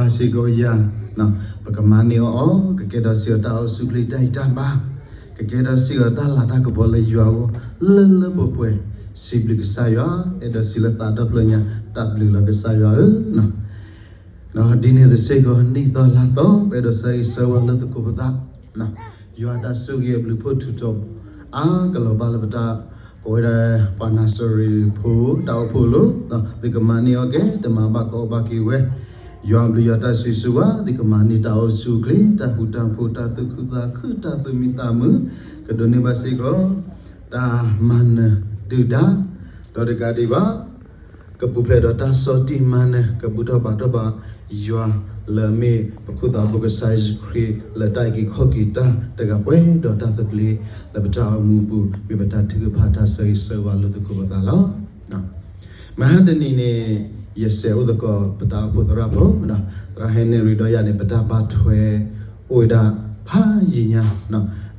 ဘၣ်စ့ၢ်ကီးယၤ, ပကမၤန့ၢ်အီၤအီၤ, ကကဲထီၣ်စ့ၢ်ကီးတၢ်အိၣ်ဆူၣ်အိၣ်ချ့တၢ်ဂံၢ်တၢ်ဘါ, ကကဲထီၣ်စ့ၢ်ကီးတၢ်လၤတၢ်ကပီၤလၢယွၤအဂီၢ်, လၢလၢပှဲၤပှဲၤ, စံးဘျုးကစၢ်ယွၤ, အဲၣ်ဒိးစံးလၢသးဒီဖျၢၣ်ညါ, တၢ်ဘျုးလီၤကစၢ်ယွၤဧၢ. ဒ်န့ၣ်အသိးစ့ၢ်ကီး နံၣ်သီလါသီ ပအဲၣ်ဒိးဆၢဂ့ၤဆၢဝါလိာ်သကိးပသး, ယွၤတၢ်ဆိၣ်ဂ့ၤအဘျုးဖှိၣ်ထူးထီး အါကလီၤဘၣ်လၢပတၢ်, ပဝဲဒၣ်ပှၤနၤစရ့းဖိတၢ်အိၣ်ဖှိၣ်လီၤ. သုကမၤန့ၢ်အီၤကဲ, တမၤဘၣ်ကအီၣ်ဘၣ်က့ၤဝဲ, ယွၤအဘျုးယွၤတၢ်ဆိၣ်ဂ့ၤဆိၣ်ဝါ, သုကမၤန့ၢ်တၢ်အိၣ်ဆူၣ်အိၣ်ချ့, တၢ်ဃူတၢ်ဖိး, တၢ်သူၣ်ခုသးခု, တၢ်သူၣ်မံသးမုာ်, ကဒိးန့ၢ်ဘၣ်စ့ၢ်ကီး တၢ်မၤနၢၤဒုၣ်ဒါ, ဒီးတကးဒံးဘၣ် ကပူၤဖျဲးဒီးတၢ်ဆီၣ်တံၢ်မၤနၢၤ, ကဘူၣ်ထီၣ်ဘါထီၣ်ဘၣ်ယွၤလၢအမ့ၢ်ပခိၣ်သးဖိကစၢ်ယ့ၣ်ၡူးခရံာ် လၢတၢ်အုၣ်က့ၤခီၣ်က့ၤတၢ်တဂၤပှဲၤဒီးတၢ်သဘျ့လၢပတၢ်အိၣ်မူအပူၤ မ့ၢ်ပတၢ်ထုကဖၣ်တၢ်ဆၢဂ့ၤဆၢဝါလိာ်သကိးပသးလီၤ. မဟါတနံၤန့ၣ် ယဆဲးအိၣ်သကိးပတၢ်အိၣ်ဖှိၣ်သရၣ်ဖိ, သရၣ်ဟဲနရံဒီးယၤန့ၣ် ပတၢ်ဘၣ်ထွဲအိၣ်ဝဲဒၣ်ဖးယံာ်ညါ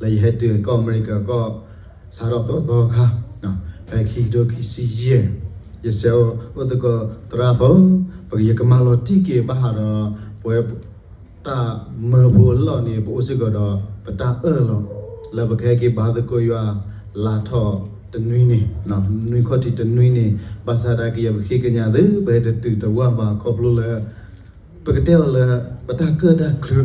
လၢယဟဲတုၤကီၢ်အမဲရကၤကီၢ် စးထီၣ်သီသီခါ, ဖဲခံကထိခံဆံယဲၢ်, ယဆဲးအိၣ်သကိးသရၣ်ဖိ, ပကယကမၤလီၤတံၢ်က့ၤဘၣ်ဃးဒီး ပဝဲ တၢ်မၢဖိအလီၢ်န့ၣ် ပအိၣ်စ့ၢ်ကီးဒီးပတၢ်အၢၣ်လီၤ လၢပကဟဲက့ၤဘါသကိးယွၤ လါထီၣ်တနွံန့ၣ်, နွံခီၣ်ထံးတနွံန့ၣ်, ဘၣ်ဆၣ်ဒၣ်ကယဲၢ်ပဃ့ကညးသု ပဟဲတတုၤတဝၢ်ဘၣ်ခီဖျိလၢ ပကတဲအီၤလၢ ပတၢ်ကၢၣ်တၢ်ကျူ,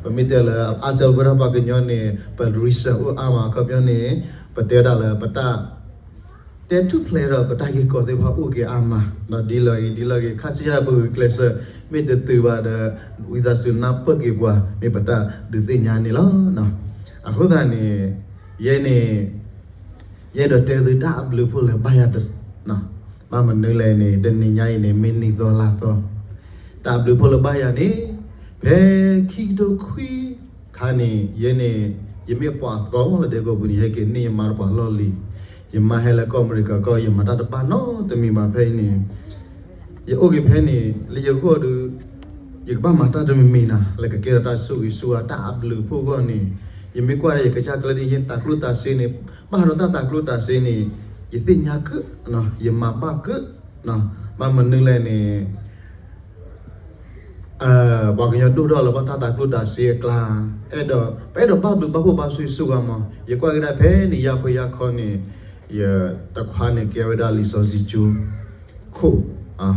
ပမ့ၢ်တဲလၢ အါစဲးလီၤဝဲဒၣ်ပှၤကညီန့ၣ် ပ research အိၣ်အါမး အခီပညီန့ၣ် ပတဲဝဲဒၣ်လၢပတၢ် တဲထူၣ်ဖျဲးဒီးပတၢ်ဂ့ၢ်ကီသ့ၣ်တဖၣ်အိၣ်က့ၤအါမး, ဒီးဒ်လဲၣ်ဂ့ၤဒ်လဲၣ်ဂ့ၤ ခါဆူညါဒီးပဂုာ်ကျဲးစၢး မ့ၢ်တတုၤဘၣ်ဒီး ဝံသးစူၤနၢ်ပၢၢ်က့ၤပှၤ မ့ၢ်ပတၢ်ဒုးသ့ၣ်ညါန့ၣ်လီၤ. အဃိသတးန့ၣ် ယဲန့ၣ် ယအဲၣ်ဒိးတဲသုတၢ်အဘျုးဖှိၣ်လၢဘၣ်ယၤတ ဘၣ်မနုၤလဲၣ်န့ၣ် တနံၤညါအံၤန့ၣ် မ့ၢ်နံၣ်သီလါသီ, တၢ်အဘျုးဖှိၣ်လၢဘၣ်ယၤန့ၣ် ဖဲခံကထိခွံခါန့ၣ် ယဲန့ၣ် ယမ့ၢ်ပှၤသီလၢဒဲကဝီၤပူၤန့ၣ် ယဟဲက့ၤန့ၢ်ယမါတပှၤလီၢ်လံၤ, ယမါဟဲလၢကီၢ်အမဲရကၤကီၢ် ယမၤတၢ်တဘၣ်နီတမံၤဘၣ်ဖဲအံၤန့ၣ် ယအိၣ်က့ၤဖဲန့ၣ် လၢယဂီၢ်ဒီး ယကဘၣ်မၤတၢ်တမံၤမံၤနၤ လၢကကဲထီၣ်တၢ်ဆိၣ်ဂ့ၤဆိၣ်ဝါတၢ်အဘျုးအဖှိၣ်အဂီၢ်န့ၣ်, ယမ့ၢ်ကွၢ်ဒီးယကစၢ်ကျၢၢ်န့ၣ် ယတၢ်ကျိၣ်တၢ်စ့န့ၣ် ဘၣ်ဃးဒီးတၢ်တၢ်ကျိၣ်တၢ်စ့န့ၣ် ယသ့ၣ်ညါကုၣ်, ယမၤဘၣ်ကုၣ်, ဘၣ်မနုၤလဲၣ်န့ၣ် ပှၤကညီဒိၣ်ထီၣ်လၢဘၣ်တၢ်တၢ်ကျိၣ်တၢ်စ့အကျါ, အဲၣ်ဒိး ပအဲၣ်ဒိးဘၣ်ဘျုးဘၣ်ဖှိၣ်ဘၣ်ဆိၣ်ဂ့ၤဆိၣ်ဝါမး, ယကွၢ်ကဒါဖဲန့ၣ် ယါခီယါခီန့ၣ်, ယတခွါန့ၣ်ကဲဝဲဒၣ်လံာ်စီဆှံကၠိခိၣ်,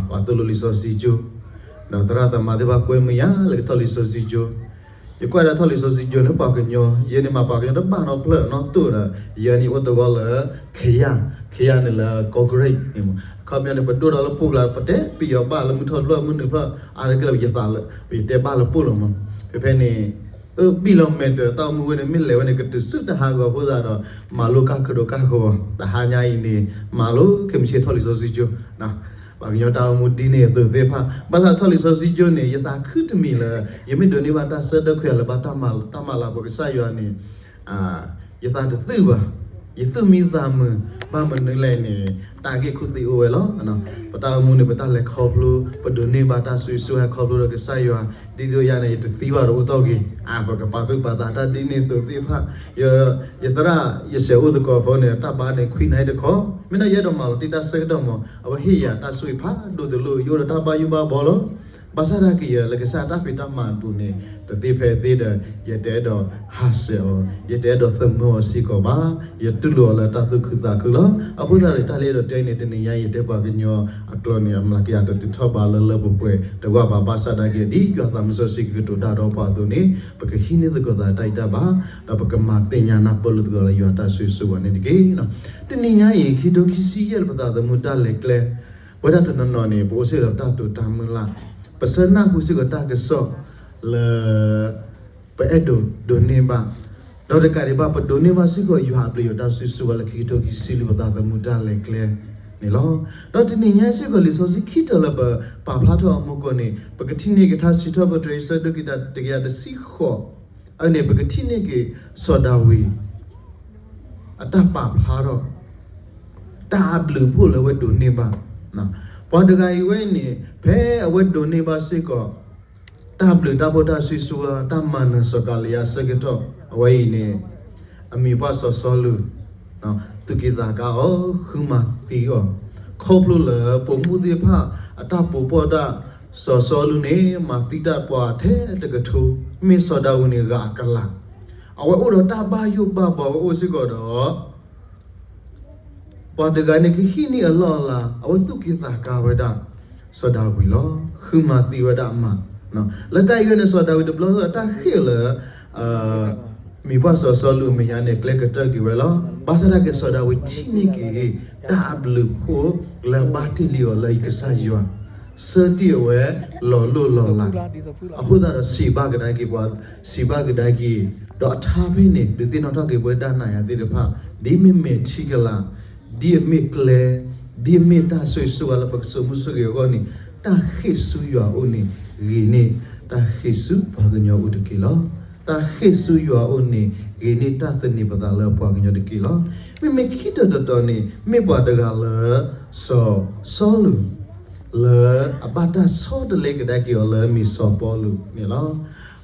ပှၤသိၣ်လိလံာ်စီဆှံကၠိ, ဒီးသရၣ်သမါသ့ၣ်တဖၣ်ကွဲမုာ်ယၤလၢကထီၣ်လံာ်စီဆှံကၠိ, ယကွၢ်ဒၣ်ထီၣ်လံာ်စီဆှံကၠိန့ၣ်ပှၤကညီ, ယဲန့ၣ်မ့ၢ်ပှၤကညီတဘၣ်နီတဖျၢၣ်နီတိၢ်ဒီး, ယဲန့ၣ်အိၣ်သဝီလၢ ခယၣ်, ခယၣ်န့ၣ်လၢကီၢ်ကရ့ၣ်န့ၣ်မး, အခီပညီန့ၣ် ပဒိၣ်ဒီးလၢပူၤကျါ ပတဲပယီၤဘၣ်လၢမုၢ်ထီၣ်တဖျၢၣ်မုၢ်နုာ်ဖျၢၣ် အါတက့ၢ်လၢ ယသးလၢ ယတဲဘၣ်လၢပူၤလီၤမး, ဖဲဖဲန့ၣ် အၢဘံၣ်လီၤမဲာ်တၢ်တၢ်အိၣ်မူဝဲန့ၣ် မ့ၢ်လဲၤဝဲန့ၣ် ကတုၤဆူတဟးဂီၤအဃိသတးဒီး မၤလိကၢ်ကဒီးကၢ်ကဝီၤ တဟါညါအံၤန့ၣ် မၤလိခဲမုၢ်ဆ့ၣ်ထီၣ်လံာ်စီဆှံကၠိ, ပှၤကညီတၢ်အိၣ်မူဒ်န့ၣ်အသိးသ့ၣ်တဖၣ် ဘၣ်ဆၣ်ထီၣ်လံာ်စီဆှံကၠိန့ၣ် ယသးခုတမံၤလၢ ယမ့ၢ်ဒိးန့ၢ်ဘၣ်တၢ်ဆၢထၢၣ်ခွဲးယာ်လၢဘၣ်တၢ်မၤလၤကပီၤကစၢ်ယွၤန့ၣ် ယသးတသုၣ်ဘၣ်, ယသူၣ်မံသးမုာ်, ဘၣ်မနုၤလဲၣ်န့ၣ် တၢ်ဂ့ၢ်ခိၣ်သ့ၣ်အိၣ်ဝဲလီၤ. ပတၢ်အိၣ်မူန့ၣ် ပတၢ်လဲၤခီဖျိ ပဒိးန့ၢ်ဘၣ်တၢ်ဆိၣ်ဂ့ၤဆိၣ်ဝါခီဖျိဒီးကစၢ်ယွၤ, ဒ်သိးယၤန့ၣ် ယတသံဘၣ်ဒီးအိၣ်တ့ၢ်ဂ့ၤ, ပကပာ်သူၣ်ပာ်သးတၢ်ဒ်န့ၣ်အသိးသ့ၣ်တဖၣ်, ယသရၣ် ယဆဲးအိၣ်သကိးဖိန့ၣ် တၢ်ဘါန့ၣ် ခွံနၣ်ရံၣ်တခီ, မ့ၢ်ဒၣ်ယအဲၣ်ဒိးမၤလီၤတံၢ်တၢ်ဆၢကတီၢ်မး အဝဲဟ့ၣ်ယၤတၢ်ဆိၣ်ဂ့ၤဖးဒိၣ်တလိၣ် ယအိၣ်ဒီးတၢ်ဘၣ်ယိၣ်ဘၣ်ဘီလီၤ. ဘၣ်ဆၣ်ဒၣ်ကယဲၢ်လၢကစၢ်တၢ်ဖံးတၢ်မၤအပူၤန့ၣ် တသ့ဖဲသ့ဒီး ယတအဲၣ်ဒိးဟးဆှဲးအီၤ, ယတအဲၣ်ဒိးသမၢအီၤစ့ၢ်ကီးဘၣ်, ယတူၢ်လိာ်အီၤလၢတၢ်သူၣ်ခုသးခုလီၤ. အဃိသတးန့ၣ် တၢ်လၢယအဲၣ်ဒိးတဲအံၤန့ၣ် တနံၤညါအံၤ ယတဲပှၤကညီအကျိာ်န့ၣ် အမျးကယၤတတုၤထီၣ်ဘၣ်လၢလၢပှဲၤပှဲၤ တဝၢ်ဘၣ် ဘၣ်ဆၣ်ဒၣ်က့ၤ ဒ်ယွၤသးစီဆှံကကတိၤတၢ်ဒီးပှၤအသိးန့ၣ် ပကဟံးန့ၢ်သကိးသးတၢ်ဂံၢ်တၢ်ဘါ, ဒီးပကမၤသ့ၣ်ညါနၢ်ပၢၢ်လိာ်သကိးလၢယွၤတၢ်ဆိၣ်ဂ့ၤဆိၣ်ဝါန့ၣ်တက့ၢ်. တနံၤညါအံၤ ခံကထိခံဆံယဲၢ်လၢပသးသမူတၢ်လဲၤကျဲ ပဝဲဒၣ်တနီၤနီၤန့ၣ် ပအိၣ်စ့ၢ်ကီးဒီးတၢ်တိာ်တၢ်မုၢ်လၢ်, ပဆၢနၢ်ဟူစ့ၢ်ကီးတၢ်ကစီၣ်လၢ ပအဲၣ်ဒိးဒိးန့ၢ်ဘၣ်, ဒီးတကးဒံးဘၣ် ပဒိးန့ၢ်ဘၣ်စ့ၢ်ကီးယွၤအဘျုးယွၤတၢ်ဆိၣ်ဂ့ၤဆိၣ်ဝါလၢခံကထိခံဆံလွံၢ်ပသးသမူတၢ်လဲၤကျဲန့ၣ်လီၤ. ဒီးတနံၤညါစ့ၢ်ကီးလံာ်စီဆှံခံထၢၣ်လၢပပာ်ဖျါထီၣ်အမိၢ်ကီၢ်န့ၣ် ပကထံၣ်န့ၢ်က့ၤထါစံးထီၣ်ပတြၢၤအဆၢဒိၣ်ကတၢၢ်တကယၤတဆံဃိး, အန့ၣ် ပကထံၣ်န့ၢ်က့ၤစီၤဒၤဝံး အတၢ်ပာ်ဖျါထီၣ် တၢ်အဘျုးအဖှိၣ်လၢအဝဲဒိးန့ၢ်ဘၣ်, ပှၤတဂၤအံၤဝဲအံၤန့ၣ် ဖဲအဝဲဒိးန့ၢ်ဘၣ်စ့ၢ်ကီး တၢ်ဘျုးတၢ်ဖှိၣ်တၢ်ဆိၣ်ဂ့ၤဆိၣ်ဝါ တၢ်မၤနၢၤစီၤကၤလံယၤအဆၢကတီၢ် အဝဲအံၤန့ၣ် အမံၤပှၢ်စီၤစီလူး သူၣ်က့ၣ်သးကါအီၤ ဃုမၤသံအီၤ ခီဖျိလၢပိာ်မုၣ်သ့ၣ်တဖၣ် အတၢ်ပိာ်ပှီၢ်တၢ် စီၤစီလူးန့ၣ် မၤသံတၢ်ပှၤထဲတကထိ, မ့ၢ်စီၤဒၤဝံးန့ၣ်ဂၤအကလး, အဝဲအိၣ်ဒီးတၢ်ဘၣ်ယိၣ်ဘၣ်ဘီဝဲအိၣ်စ့ၢ်ကီးဒီး ပှၤတဂၤန့ၣ်ကဟံးန့ၢ်အလီၢ်အလၤ, အဝဲသူၣ်က့သးကါဝဲဒၣ် စီၤဒၤဝံးလီၤ. ဃုမၤသံဝဲဒၣ်အမး, လၢတၢ်အံၤဝဲန့ၣ် စီၤဒၤဝံးတဘျီလၢတၢ်ဃ့ၢ်လၢ မံၤပှၢ်စီၤစီလူးအမဲာ်ညါန့ၣ် ကျဲကတၢၢ်က့ၤဝဲလီၤ. ဘၣ်ဆၣ်ဒၣ်က့ၤစီၤဒၤဝံးထံၣ်န့ၢ်က့ၤ တၢ်အဘျုးအဖှိၣ်လၢဘၣ်တ့ၢ်လံအီၤလၢအံၤကစၢ်ယွၤ ဆၢတ့ၢ်အဝဲလီၤလိၢ်လီၤလး, အဃိသတးဒီးစံးဘၣ်ကဒါက့ၤပှၤ, စံးဘၣ်ကဒါက့ၤ, ဒီးအထါဖဲန့ၣ် ဒုးသ့ၣ်နီၣ်ထီၣ်က့ၤပဝဲဒၣ်နၤယၤသ့ၣ်တဖၣ်, ဒ်မ့ၢ်မဲာ်ထံကလၤ, ဒ်အမ့ၢ်ကျဲ, ဒ်အမ့ၢ်တၢ်ဆိၣ်ဂ့ၤဆိၣ်ဝါလၢပကစိာ်မုၢ်ဆိၣ်ဂ့ၤအဂီၢ်န့ၣ်, တၢ်ဃ့ၢ်ဆူယွၤအအိၣ်န့ၣ် ဂ့ၤန့ၢ်တၢ်ဃ့ၢ်ဆူပှၤကညီအအိၣ်တက့ၢ်လီၤ. တၢ်ဃ့ၢ်ဆူယွၤအအိၣ်န့ၣ် ဂ့ၤန့ၢ်တၢ်သန့ၤပသးလၢပှၤကညီတက့ၢ်လီၤ. မ့မ့ၢ်ခံတီၤတတီၤန့ၣ် မ့ၢ်ပှၤတဂၤလၢ စီၤစီလူး လၢအဘၣ်တၢ်ဆီတလဲကဒါက့ၤအီၤလၢအမ့ၢ်စီၤပီလူးန့ၣ်လီၤ.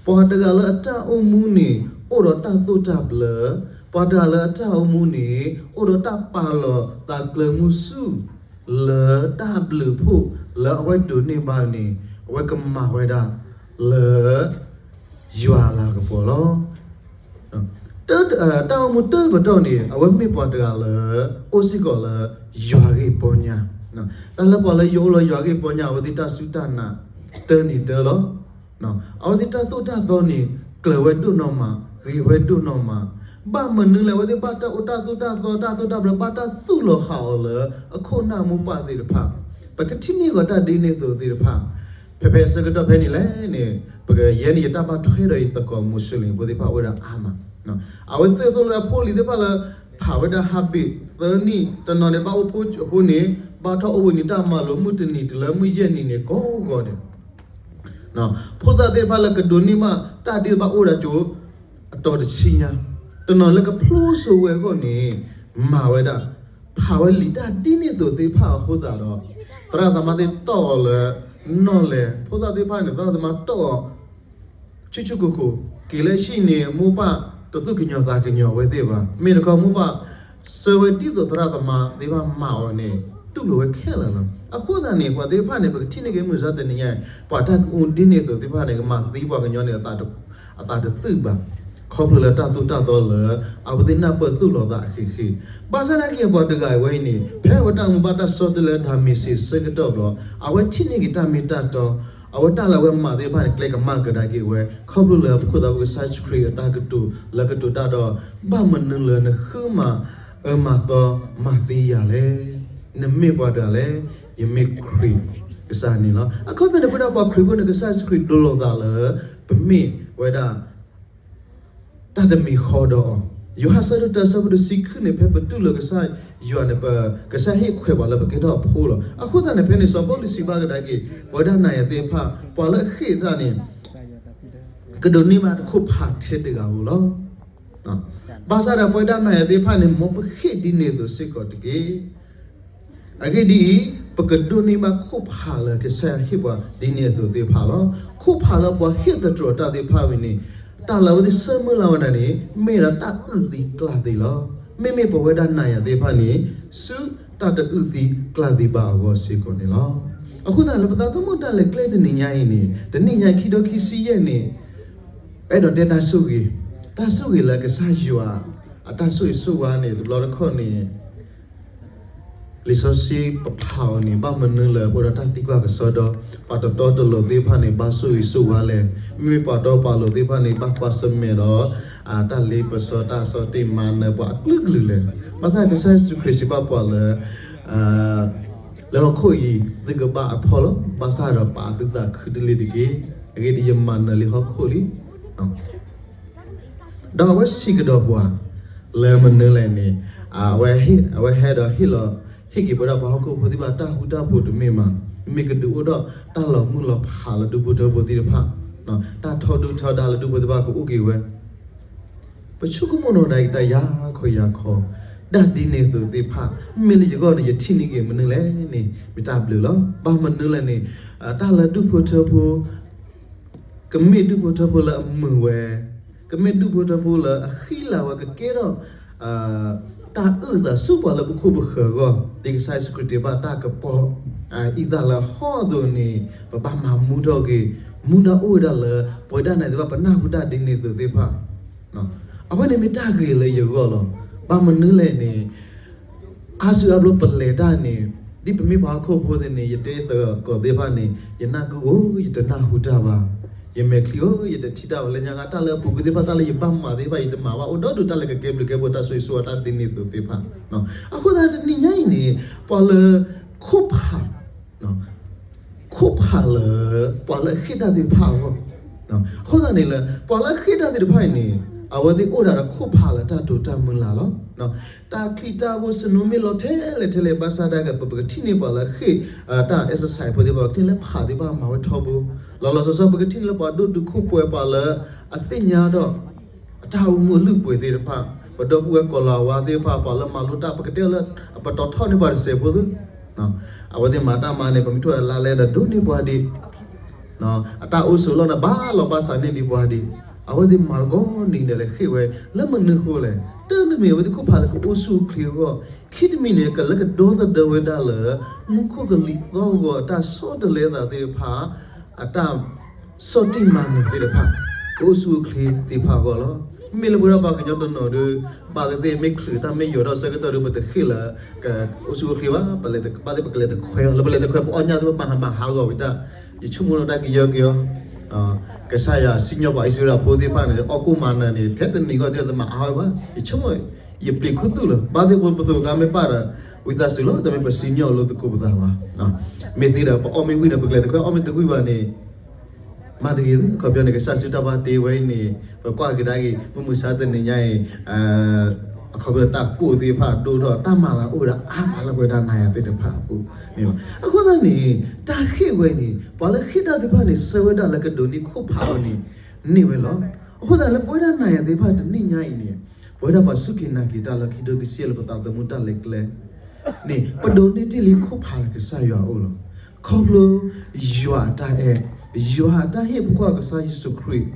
ပှၤတဂၤလၢအတၢ်အိၣ်မူန့ၣ် အိၣ်ဒီးတၢ်သိၣ်တၢ်ဘျၢ, ပှၤတဂၤလၢအတၢ်အိၣ်မူန့ၣ် အိၣ်ဒီးတၢ်ပာ်လီၤသးကျၢၤမုဆူၣ် လၢတၢ်ဘျုးဖှိၣ်လၢအဝဲဒိးန့ၢ်ဘၣ်န့ၣ် အဝဲကမၤဝဲဒၣ်လၢ ယွၤအလၤကပီၤလီၤ. တၢ်အိၣ်မူတၢ်ပတီၢ်န့ၣ် အဝဲမ့ၢ်ပှၤတဂၤလၢ အိၣ်စ့ၢ်ကီးလၢယွၤဂ့ၢ်ပီညါ, တၢ်လၢပှၤလၢယအိၣ်လၢယွၤဂ့ၢ်ပီညါ အဝဲသ့ၣ်တၢ်စူၢ်တၢ်နာ်တၢ်န့ၣ်တၢ်လီၤ. အဝဲသ့ၣ်တၢ်သိၣ်တၢ်သီန့ၣ် ကျၢၤဝဲဒိၣ်နီၢ်မး, ဂ့ၤဝဲဒိၣ်နီၢ်မး, ဘၣ်မနုၤလဲၣ် အဝဲသ့ၣ်ဘၣ်တၢ်အိၣ်တၢ်သိၣ်တၢ်သီ တၢ်သိၣ်တၢ်ဘျၢ ဘၣ်တၢ်သူၣ်လီၤဟးအီၤလၢအခိၣ်နၢ်မိၢ်ပၢ်သ့ၣ်တဖၣ်, ပကထံၣ်န့ၢ်ဂီၤတၢ်ဒ်န့ၣ်အသိးသ့ၣ်တဖၣ်, ဖဲဖဲဆၢကတီၢ်ဖဲန့ၣ်လဲၣ်န့ၣ် ပကယဲန့ၣ် ယတၢ်ဘၣ်ထွဲဒီးယသကိး Muslim ဖိသ့ၣ်တဖၣ်အိၣ်ဝဲဒၣ်အါမး, အဝဲသ့ၣ်သိၣ်လၢအဖိလံၤသ့ၣ်တဖၣ်လၢ ဖးဝဲဒၣ် ဟးဘ့ၣ် သၢနံၣ်, တနီၤန့ၣ် ဘၣ်အိၣ်ဖှိၣ်အဖိန့ၣ် ဘၣ်ထီၣ်အိၣ်ဝဲန့ၣ် တၢ်မၤလိာ်မုၢ်တနံၤတုၤလၢမုၢ်ယဲၢ်နံၤန့ၣ် ကိးဂီၤဒဲး ဖိသၣ်သ့ၣ်တဖၣ်လၢကဒိးန့ၢ်ဘၣ်တၢ်ဒ်သိးဘၣ်အိၣ်ဒၣ်ကၠိ အတီၤတဆံညါ, တနီၤလၢကဖျိစိဝဲအဂီၢ်န့ၣ် မၤဝဲဒၣ် ဖးဝဲလံာ်တၢ်ဒ်န့ၣ်အသိးသ့ၣ်တဖၣ်အဃိသတးဒီး သရၣ်သမါသ့ၣ်တီၢ်အီၤလၢနီၢ်လဲၣ်, ဖိသၣ်သ့ၣ်တဖၣ်န့ၣ် သရၣ်သမါတီၢ်အီၤ ဆူၣ်ဆူၣ်ကိၢ်ကိၢ်, က့ၤလၢဟံၣ်န့ၣ် မိၢ်ပၢ်တသူၣ်ကညီၤသးကညီၤဝဲသ့ၣ်ဘၣ်. မ့ၢ်တခီမိၢ်ပၢ် ဆှၢဝဲဒ်သိးသရၣ်သမါသ့ၣ်တဖၣ်မၤအီၤန့ၣ် တူၢ်လိာ်ဝဲခဲလၢာ်လီၤ. အဃိသတးန့ၣ် ပှၤသ့ၣ်တဖၣ်န့ၣ် ပကထံၣ်န့ၢ်က့ၤမုၢ်မဆါတနံၤညါအံၤ ပှၤတၢ်ကအိၣ်ဒ်န့ၣ်အသိးသ့ၣ်တဖၣ်န့ၣ် ကမၤသံပှၤကညီန့ၣ် အသးတ, အသးတသုးဘၣ်. ခီဖျိလၢတၢ်သိၣ်တၢ်သီလၢ အဝဲသ့ၣ်နၢ်ပၢၢ်သိၣ်လီၤသးအဃံးဃံး, ဘၣ်ဆၣ်သနာ်က့အပှၤတဂၤအံၤဝဲအံၤန့ၣ် ဖဲအဝဲတၢ်အိၣ်မူဘၣ်တၢ်ဆီတလဲလၢတၢ်မ့ၢ်စ့ၢ်ဆၢကတီၢ်ဘျီ အဝဲထံၣ်န့ၢ်က့ၤတၢ်မ့ၢ်တၢ်တီ, အဝဲတၢ်လၢအဝဲမၤသ့ၣ်တဖၣ်န့ၣ် ကျဲကမၣ်ကဒါက့ၤဝဲ ခီဖျိလၢပခိၣ်သးဖိကစၢ်ယ့ၣ်ၡူးခရံာ်အတၢ်ကတိၤလၢကတိၤတၢ်ဒီး ဘၣ်မနုၤလၢနဃုမၤအၢမၤသီမၤသံယၤလဲၣ်. နမ့ၢ်ပှၤတဂၤလဲၣ်, ယမ့ၢ်ခရံာ်ကစၢ်န့ၣ်လီၤ. အခီပညီန့ၣ် ပဝဲဒၣ်ပှၤခရံာ်ဖိန့ၣ် ကစၢ်ယ့ၣ်ၡူးခရံာ်ဒိးလိာ်သးလၢ ပမ့ၢ်ဝဲဒၣ် တၢ်တမံၤဃီဒီးအီၤ. ယိၤဟၣ်ဆၢဒိၣ်တၢ ဆၢဖိတဆံဃုန့ၣ် ဖဲပတူၢ်လိာ်ကစၢ်ယွၤန့ၣ် ပကစၢ်ဟ့ၣ်ခွဲးပှၤလၢပကဲထီၣ်အဖိလီၤ. အဃိသတးန့ၣ် ဖဲန့ၣ်စီၤပီလူးစံးဘၣ်ကဒါက့ၤ ပဝဲဒၣ်နၤယၤသ့ၣ်တဖၣ် ပှၤလၢအဃ့ၢ်တၢ်န့ၣ် ကဒိးန့ၢ်ဘၣ်တခိၣ်ဖးထဲတဂၤဧိၤလီၤ. ဘၣ်ဆၣ်ဒီးပဝဲဒၣ်နၤယၤသ့ၣ်တဖၣ်န့ၣ် မ်ပဃ့ၢ်ဒ်န့ၣ်အသိးစ့ၢ်ကီးတက့ၢ်. အဂ့ၢ်ဒ်အံၤ, ပကဒိးန့ၢ်ဘၣ်ခိၣ်ဖးလၢကစၢ်ယွၤဟ့ၣ်ပှၤဒ်န့ၣ်အသိးသ့ၣ်တဖၣ်လီၤ. ခိၣ်ဖးလၢပှၤဟ့ၣ်သတြီၤတၢ်သ့ၣ်တဖၣ်ဝဲန့ၣ် တၢ်လၢအဝဲသ့ၣ်ဆၢမုၢ်လၢ်ဝဲဒၣ်န့ၣ် မ့ၢ်ဒၣ်တၢ်အုၣ်သံကျၢ်သံလီၤ. မ့မ့ၢ်ပဝဲဒၣ်နၤယၤသ့ၣ်တဖၣ်န့ၣ် ဆူတၢ်တအုၣ်သံကျၢ်သံဘၣ်အဂီၢ်စ့ၢ်ကီးန့ၣ်လီၤ. အဃိသတးလၢပသးသမူတၢ်လဲၤကျဲတနံၤညါအံၤန့ၣ် တနံၣ်ညါခံထိခံဆံယဲၢ်န့ၣ် အဲၣ်ဒိးတဲတၢ်ဆိၣ်ဂ့ၤ, တၢ်ဆိၣ်ဂ့ၤလၢကစၢ်ယွၤ အတၢ်ဆိၣ်ဂ့ၤဆိၣ်ဝါန့ၣ် တဘျီတခီၣ်န့ၣ် လံာ်စီဆှံပဖးအီၤန့ၣ် ဘၣ်မနုၤလၢပဝဲဒၣ်တၢ်သံကွၢ်ကစီဒီ ပှၤတတီတလိၤသ့ၣ်တဖၣ်န့ၣ် ဘၣ်ဆိၣ်ဂ့ၤဆိၣ်ဝါလဲၣ်. မ့မ့ၢ်ပှၤတီပှၤလိၤသ့ၣ်တဖၣ်န့ၣ် ဘၣ်ကွၢ်ဆၢၣ်မဲာ်ဒီး တၢ်လ့ပစီတၢ်ဆီၣ်တံၢ်မၤနၢၤပှၤအကလုာ်ကလုာ်လဲၣ်. ဘၣ်ဆၣ်ကစၢ်ယ့ၣ်ၡူးခရံာ်စံးဘၣ်ပှၤလၢ လၢဟီၣ်ခိၣ်အံၤ သုကဘၣ်အဖှီၣ်လီၤ. ဘၣ်ဆၣ်ဒီးပာ်သုသးခုတလ့ၤတက့ၢ်. အဂ့ၢ်ဒ်အံၤ ယမၤနၢၤလံဟီၣ်ခိၣ်လံ. ဒီးအဝဲစံးကဒီးပှၤ လၢမနုၤလဲၣ်န့ၣ် အဝဲဟဲဒီးဟ့ၣ်လီၤ ဟ့ၣ်က့ၤပဝဲဒၣ်ပှၤဟီၣ်ခိၣ်ဖိသ့ၣ်တဖၣ်တၢ်ဃူတၢ်ဖိးတမ့ၢ်မး, မ့ၢ်ကဒုးအိၣ်ထီၣ်တၢ်လီၤမုၢ်လီၤဖးလၢဒူၣ်ဖိထၢဖိသ့ၣ်တဖၣ်, တၢ်ထီဒုၣ်ထီဒါလၢဒူၣ်ဖိသ့ၣ်တဖၣ်ကအိၣ်က့ၤဝဲ ပဆိကမိၣ်ဒီးဒၣ်အံၤတၢ်ယၤခီယၤခီ, တၢ်ဒ်န့ၣ်အသိးသ့ၣ်တဖၣ် မ့ၢ်လၢယဂီၢ်န့ၣ် ယထံၣ်န့ၢ်က့ၤမနုၤလဲၣ်န့ၣ် မ့ၢ်တၢ်ဘျုးလီၤ. ဘၣ်မနုၤလဲၣ်န့ၣ် တၢ်လၢဒူၣ်ဖိထၢဖိ ကမ့ၢ်ဒူၣ်ဖိထၢဖိလၢအမုာ်ဝဲ, ကမ့ၢ်ဒူၣ်ဖိထၢဖိလၢအဃံလၤဝဲ ကကဲထီၣ် တၢ် တၢ်အုၣ်သးဆူပှၤလၢပခိၣ်ပဃၢၤအဂီၢ်, ဒ်ကစၢ်ယ့ၣ်ၡူးခရံာ်တဲဘၣ်တၢ်ကပီၤအံသၣ်လၢအဟီၣ်အသိးန့ၣ်, ပဘၣ်မၤမူထီၣ်က့ၤ, မူဒါအိၣ်ဝဲဒၣ်လၢ ပဝဲဒၣ်နၤသ့ၣ်တဖၣ် ပနၢ်ဟူတၢ်ဒ်န့ၣ်အသိးသ့ၣ်တဖၣ်, အဝဲန့ၣ်မ့ၢ်တၢ်ဂ့ၤလၢယဂီၢ်လီၤ. ဘၣ်မနုၤလဲၣ်န့ၣ် အါစုအါဘျီပလဲၤတၢ်န့ၣ်, ဒ်ပမ့ၢ်ပှၤဟီၣ်ခိၣ်ဖိသ့ၣ်န့ၣ် ယတဲသကိးသ့ၣ်တဖၣ်န့ၣ်, ယနၢ်ကုအိၣ် ယတနၢ်ဟူတၢ်ဘၣ်, ယမဲာ်ချံအိၣ် ယတထံၣ်တၢ်ဘၣ်, လၢညါခါတၢ်လၢအပူၤကွံာ်သ့ၣ်တဖၣ် တၢ်လၢယဘၣ်မၤသ့ၣ်တဖၣ် ယတမၤဘၣ်, အိၣ်ဒီးဒုးတၢ်လၢကကဲဘျုးကဲဖှိၣ် တၢ်ဆိၣ်ဂ့ၤဆိၣ်ဝါတၢ်ဒ်န့ၣ်အသိးသ့ၣ်တဖၣ်. အဃိသတးတနံၤညါအံၤန့ၣ် ပှၤလၢ ခိၣ်ဖး ခိၣ်ဖးလၢ ပှၤလၢအဃ့ၢ်တၢ်သ့ၣ်တဖၣ်အဂီၢ်, အဃိသတးန့ၣ်လၢ ပှၤလၢအဃ့ၢ်တၢ်သ့ၣ်တဖၣ်အံၤန့ၣ် အဝဲသ့ၣ်အိၣ်ဒၣ်ဒီးခိၣ်ဖးလၢတၢ်တိာ်တၢ်မုၢ်လၢ်လီၤ. တၢ်ချံတၢ်ဘိစနိမ့ၢ်လီၤထဲလဲၣ်ထဲလဲၣ် ဘၣ်ဆၣ်ဒၣ်က ပကထံၣ်န့ၢ်ပှၤလၢအဃ့ၢ် တၢ် exercise ဖိသ့ၣ်တဖၣ် ပကထံၣ်န့ၢ်လၢဖးသ့ၣ်တဖၣ်မၤဝဲထီဘိ, လီၤလီၤဆီဆီ ပကထံၣ်န့ၢ်လၢပှၤဒိၣ်တုာ်ခိၣ်ပှဲၤ ပှၤလၢအသ့ၣ်ညါဒီး အတၢ်အိၣ်မူအလုၢ်အပှ့ၤသ့ၣ်တဖၣ်, ပဒီပုၢ်ဝဲၢ်ကိးလၤဝါသ့ၣ်တဖၣ် ပှၤလၢမၤလိတၢ် ပကတဲလၢ ပတီၤထီၣ်န့ၢ်ပှၤတစဲးဖိသ့ၣ်, အဝဲသ့ၣ်မၤတၢ်မၤန့ၣ် ပမ့ၢ်ထိၣ်လါလဲဒီးဒိးန့ၢ်ပှၤဒံး, အတၢ်အိၣ်ဆိးလီၢ်န့ၣ် ဘၣ်လီၤဘၣ်စးန့ၢ်ဒံးပှၤဒံး, အဝဲသ့ၣ်မၤဂီၤန့ၣ်ဒီးလဲၤဃ့ၢ်ဝဲ လၢမနုၤအဃိလဲၣ်, တၢ်တမံၤအဝဲသ့ၣ်ခိၣ်ဖးလၢကအိၣ်ဆူၣ်အိၣ်ချ့အဂီၢ်, ခံတမံၤန့ၣ် ကလၢကဒီသဒၢဝဲဒၣ်လၢ မူခိၣ်ကလံၤသီၣ်ဂီၤအတၢ်ဆီတလဲသးသ့ၣ်တဖၣ်, အတၢ် ဆီၣ်တံၢ်မၤနၢၤသ့ၣ်တဖၣ် ကအိၣ်ဆူၣ်အိၣ်ချ့သ့ၣ်တဖၣ်အဂီၢ်လီၤ. မ့ၢ်လၢပဝဲဒၣ်ပှၤကညီတနီၤဒီး ဘၣ်သ့ၣ်သ့ၣ်မ့ၢ်ချုးတၢ်မ့ၢ်ယိာ်ဒီးဆၢကတီၢ်ဒီး ပတဃ့ၢ်လၢ ကအိၣ်ဆူၣ်အိၣ်ချ့ဘၣ်, ဘၣ်သ့ၣ်ပကလဲၤတခွဲးအီၤ လၢပလဲၤတခွဲး ပအီၣ်ညၣ်သ့ၣ်တဖၣ် ပဟးမၤဟးဂီၤဝံၤတၢ်, ယဆိကမိၣ်ဒီးတၢ်ကယီကယီ ကစၢ်ယွၤစံၣ်ညီၣ်ပှၤအံၣ်စရ့လးဖိသ့ၣ်တဖၣ်န့ၣ် အီၣ်ကိၣ်မၤနၢၤန့ၣ် ထဲတနံၤဂီၢ်သ့ၣ်တဖၣ်မၤအါဝဲဘၣ်, ယဆိကမိၣ် ယပျံၤခူသူၣ်လီၤ. ဘၣ်သ့ၣ်ပပသိးကျါမ့ၢ်ပၢ်ဒီး ဝံသးစူၤလီၤ တမ့ၢ်ပစံၣ်ညီၣ်လိာ်သကိးပသးဘၣ်. မ့ၢ်သ့ဒီး ပအီၣ်မ့ၢ်ဝံၤဒီး ပကလဲၤတခွဲး အီၣ်မ့ၢ်တဝံၤဘၣ်န့ၣ် မၤတဂ့ၤသ့ အခီပညီန့ၣ် ကစၢ်စုတၢ်ဘၣ်တ့ဝဲအံၤန့ၣ် ပကွၢ်ကဒါက့ၤ မုၢ်မဆါတနံၤညါအံၤ အခီပညီတၢ်ကိၢ်သ့ၣ်တဖၣ်ဒိၣ်ထီၣ် တၢ်မၤလၤအိၣ်ဝဲဒၣ်အါမးလၢပဝဲဒၣ်နၤယၤသ့ၣ်တဖၣ်အပူၤန့ၣ်လီၤ. အဃိသတးန့ၣ် တၢ်ဃ့ၢ်ဝဲန့ၣ် ပှၤလၢဃ့ၢ်တၢ်သ့ၣ်တဖၣ်န့ၣ် ဆၢဝဲဒၣ်လၢကဒိးန့ၢ်ခိၣ်ဖးအီၤန့ၣ် န့ၢ်ဝဲလီၤ. အဃိသတးလၢပဝဲဒၣ်နၤယၤသ့ၣ်တဖၣ်တနံၤညါအံၤန့ၣ် ပဝဲဒၣ်ပှၤစူၢ်က့ၤနာ်က့ၤတၢ်လၢခံဒိၣ်ကစ့ၢ်လၢပသးသမူတၢ်လဲၤကျဲ န့ၣ် ပဒိးန့ၢ်တ့ၢ်လံခိၣ်ဖးလၢကစၢ်ယွၤအအိၣ်လီၤ. ခီဖျိ ယွၤအတၢ်အဲၣ်, ယွၤအတၢ်ဟ့ၣ်ဖိခွါကစၢ်ယ့ၣ်ၡူးခရံာ်,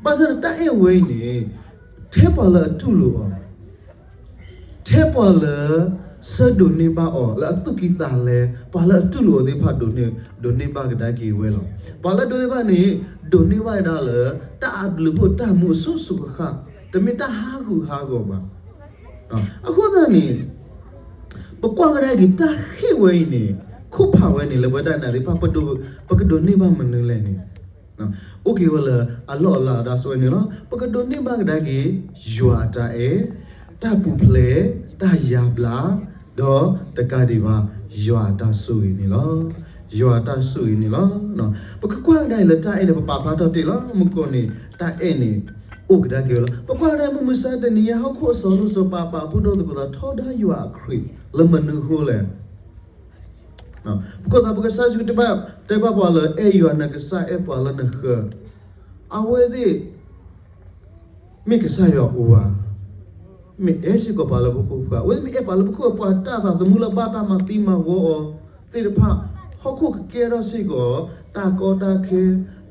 ဘၣ်ဆၣ်ဒီးတၢ်အဲၣ်ဝဲအံၤန့ၣ် ထဲပှၤလၢအတူၢ်လိာ်အီၤ ထဲပှၤလၢ ဆၢဒိးန့ၢ်ဘၣ်အီၤ လၢအသူၣ်ကံၢ်သးလဲ ပှၤလၢအတူၢ်လိာ်အီၤသ့ၣ်တဖၣ်ဒိးန့ၢ် ဒိးန့ၢ်ဘၣ်ကဒါက့ၤဝဲလီၤ. ပှၤလၢဒိးန့ၢ်ဘၣ်န့ၣ် ဒိးန့ၢ်ဘၣ်ဝဲဒၣ်လၢ တၢ်အဘျုးဖှိၣ်တၢ်မူအစိၤစိၤဃၣ်ဃၣ်, တမ့ၢ်တၢ်ဟးဂူာ်ဟးဂီၤဘၣ်. အဃိသတးန့ၣ် ပကွၢ်ကဒါက့ၤတၢ်ဃ့ၢ်ဝဲအံၤန့ၣ် ခိၣ်ဖးဝဲန့ၣ် လၢပဝဲဒၣ်နၤသ့ၣ်တဖၣ် ပဒိး ပကဒိးန့ၢ်ဘၣ်မနုၤလဲၣ်န့ၣ် အိၣ်က့ၤဝဲလၢအလီၢ်အလၤအဒၣ်ဆိဝဲန့ၣ်လီၤ. ပကဒိးန့ၢ်ဘၣ်ကဒါက့ၤ ယွၤအတၢ်အဲၣ်, တၢ်ပူၤဖျဲး, တၢ်ယါဘျါ, ဒီးတကးဒံးဘၣ် ယွၤအတၢ်ဆိၣ်ဂ့ၤန့ၣ်လီၤ. ယွၤအတၢ်ဆိၣ်ဂ့ၤန့ၣ်လီၤ. ပကကွၢ်ကဒါအံၤလၢတၢ်အဲၣ်န့ၣ် ပပာ်ဖျါထီၣ်တ့ၢ်လီၤ. မုၢ်ကီၢ်န့ၣ် တၢ်အဲၣ်န့ၣ် အိၣ်ကဒါက့ၤဝဲလီၤ. ပကွၢ်ကဒါအံၤ မုၢ်မဆါတနံၤညါ ဟီၣ်ခိၣ်အစီၤလိၣ်စီၤပၤ ပာ်ဖှိၣ်ထီၣ်သကိးသးထီဒါယွၤအခရံာ် လၢမနုၤအဃိလဲၣ်. ပကွၢ်သး ပကစၢ်ယ့ၣ်ၡူးခရံာ်တဲဘၣ်ပှၤလၢ အဲၣ်ယွၤနကစၢ် အဲၣ်ပှၤလၢနဃၢၤ, အဝဲသ့ၣ် မ့ၢ်ကစၢ်ယွၤအအိၣ်ဧါ, မ့ၢ်အဲၣ်စ့ၢ်ကီးပှၤလၢပခိၣ်ပဃၢၤ, အဝဲသ့ၣ်မ့ၢ်အဲၣ်ပှၤလၢပခိၣ်ပဃၢၤ ပှၤတၢ်သးသမူလၢဘၣ်တၢ်မၤသံမၤဂီၤအီၤသ့ၣ်တဖၣ်, ဟီၣ်ခိၣ်ကကဲထီၣ်စ့ၢ်ကီး တၢ်ကီတၢ်ခဲ,